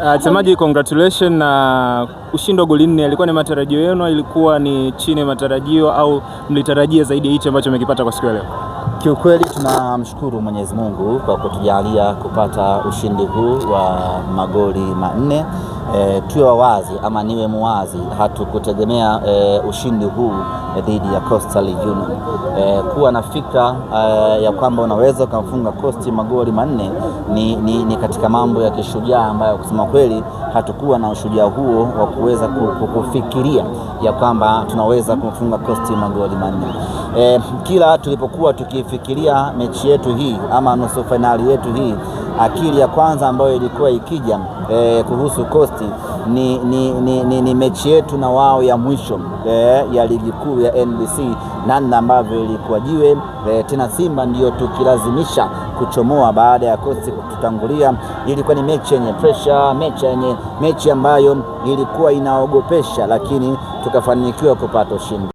Msemaji, congratulations na ushindi wa goli 4. Ilikuwa ni matarajio yenu, ilikuwa ni chini ya matarajio au mlitarajia zaidi ya hichi ambacho mmekipata kwa siku ya leo? Kiukweli tunamshukuru Mwenyezi Mungu kwa kutujalia kupata ushindi huu wa magoli 4. Tuwe wazi ama niwe muwazi, hatukutegemea ushindi huu dhidi ya Coastal Union. Kuwa na fikra ya kwamba unaweza ukamfunga Coast magoli 4 ni katika mambo ya kishujaa ambayo kusema kweli hatukuwa na ushujaa huo wa kuweza kufikiria ya kwamba tunaweza kumfunga Coast magoli 4. Kila tulipokuwa tukifikiria mechi yetu hii ama nusu fainali yetu hii, akili ya kwanza ambayo ilikuwa ikija kuhusu Coast ni mechi yetu na wao ya mwisho ya ligi kuu ya NBC, namna ambavyo ilikuwa jiwe tena Simba ndiyo tukilazimisha kuchomoa baada ya Coast kututangulia. Ilikuwa ni mechi yenye pressure, mechi ambayo ilikuwa inaogopesha, lakini tukafanikiwa kupata ushindi.